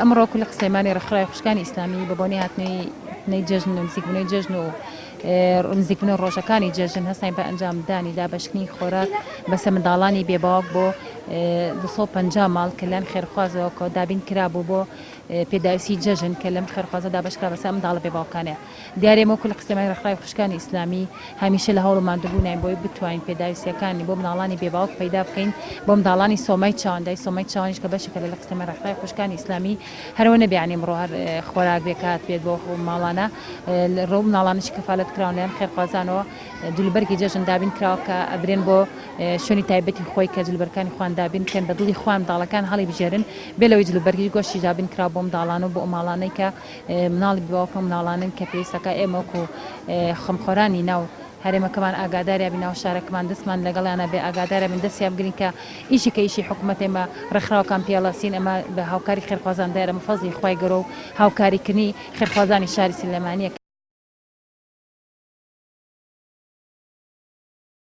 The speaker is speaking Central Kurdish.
ئەمڕۆ کولق سلێمانی ڕێکخراوی خوشکانی ئیسلامی بە بۆنەی هاتنەوەی جەژن و نزیکبوونەوەی جەژن و نزیکبوونەوەی ڕۆژەکانی جەژن هەستاین بە ئەنجامدانی دابەشکردنی خۆراک بەسەر منداڵانی بێ باوک بۆ 250 ماڵ کە لەلایەن خێرخوازەوە کە دابین کرابوو بۆ پێداویستی جەژن کە لەم خێرخوازە دابەشکرا بەسەر ئەم منداڵە بێ باوکانەیە. دیارە ئێمە وەکو لقی سلێمانی ڕێکخراوی خوشکانی ئیسلامی هەمیشە لە هەوڵ و ماندووبووناین بۆی بتوانین پێداویستییەکانی بۆ منداڵانی بێ باوک پەیدا بکەین بۆ منداڵانی سۆمای چاوان دای سۆمای چاوانیش کە بەشێکە لە لقی سلێمانی ڕێکخراوی خوشکانی ئیسلامی هەرەوە نەبێ یانی ئەمڕۆ هەر خۆراک بێ کات بێت بۆ ماڵانە ڕەو منداڵانیش کەفالەت کراون لەلایەن خێرخوازانەوە جلوبەرگی جەژن دابین کراوە کە ئەبرێن بۆ شوێنی تایبەتی خۆی کە جلوبەرگەکانی خۆیان دابین بکەن بە دڵی خۆیان منداڵەکان هەڵیبژێرن بێ لەوەی جلوبەرگیش گۆشتیش دابین کراوە بۆ منداڵان و بۆ ئەو ماڵانەی کە مناڵی بێباوکن و مناڵانن کە پێویستەکە ئێمە وەکو خەمخۆرانی ناو هەرێمەکەمان ئاگاداریا بین ناو شارەکەمان دەستمان لەگەڵیانە بێ ئاگادارە بین دەستیان بگرین کە ئیشی کە ئیشی حکوومەت ئێمە ڕێکخراوەکان پێڵەسین ئەمە بە هاوکاری خێرخوازان دایرە مفەزی خوای گەورە و هاوکاریکردنی خێرخوازانی شاری سلێمانیە.